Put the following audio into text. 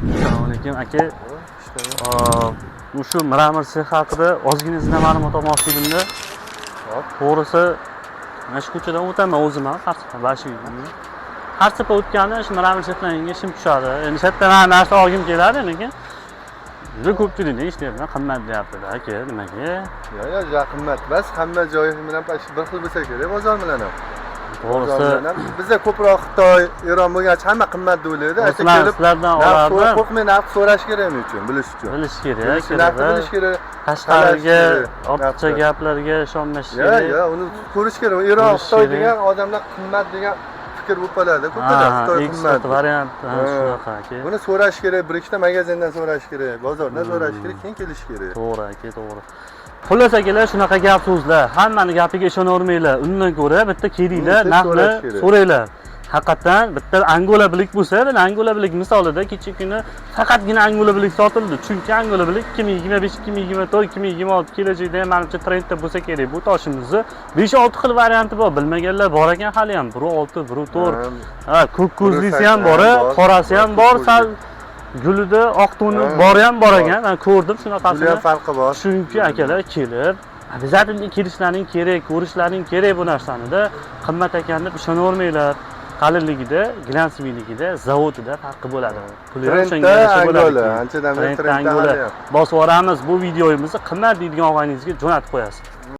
Assalomu alaykum, aka. Shu мрамор sex haqida ozgina sizdan ma'lumot olmoqchi edimda. Hop. To'g'risi, mana shu ko'chadan o'taman o'zim ham har safar, mana shu har safar o'tganda shu мрамор sexlaringga ishim tushadi. Endi shu yerdan man narsa olgim keladi, lekin juda ko'pchilikda eshityapman, qimmat deyaptida, aka, nimaga? Yo'q, qimmat emas, hamma joyi bilan bir xil bo'lsa kerak, bozor bilan ham. Bozor To'g'risi, bilan ham. Bizda ko'proq Xitoy, Eron bo'lgach, hamma qimmat deb o'ylaydi. To'g'risi, man kelib sizlardan narx olardim. Qo'rqmay narx so'rash kerak men uchun, bilish uchun. Bilish kerak, Bilish, narxni bilish kerak. Tashqariga kerak, ortiqcha narxni. gaplarga ishonmash Yo'q, kerak. yo'q, uni ko'rish kerak. Eron, Ko'rish Xitoy kerak. degan odamlar qimmat degan fikr bo'lib qoladi. Ko'pida Xitoy qimmat. Eksport variant, ha, Ha. shunaqa, aka. Buni so'rash kerak, bir ikkita magazindan so'rash kerak, bozordan so'rash kerak, keyin kelish kerak. To'g'ri, aka, to'g'ri. Xullas, akalar, shunaqa gap so'zlar, hammani gapiga ishonavermanglar. Undan ko'ra bitta kelinglar, Uni narxni so'rash kerak. So'ranglar. Haqiqatdan bitta Angola Black bo'lsa, mana Angola Black misolida kecha kuni faqatgina Angola Black sotildi. Chunki Angola Black 2025, 2024, 2026 kelajakda ham manimcha trendda bo'lsa kerak. Bu toshimizni 5-6 xil varianti bor. Bilmaganlar bor ekan hali ham. 1.6, 1.4. Ha, ko'k ko'zlisi ham bor, bor. Qorasi ham bor, Ko'k sal gulida oq toni bori ham bor ekan. Men ko'rdim Buni shunaqasini. ham farqi bor. Chunki akalar, kelib, обязательно kelishlaring kerak, ko'rishlaring kerak bu narsanida. Qimmat ekan deb ishonavermanglar. Qalinligida, глянцевый ligida, zavodida farqi bo'ladi. Puli ham o'shanga Trendda yarasha bo'ladi. Angola, anchadan beri Trendda trendda Angola. hali ham. Bosib yuboramiz bu videomizni, qimmat deydigan og'ayningizga jo'natib qo'yasiz.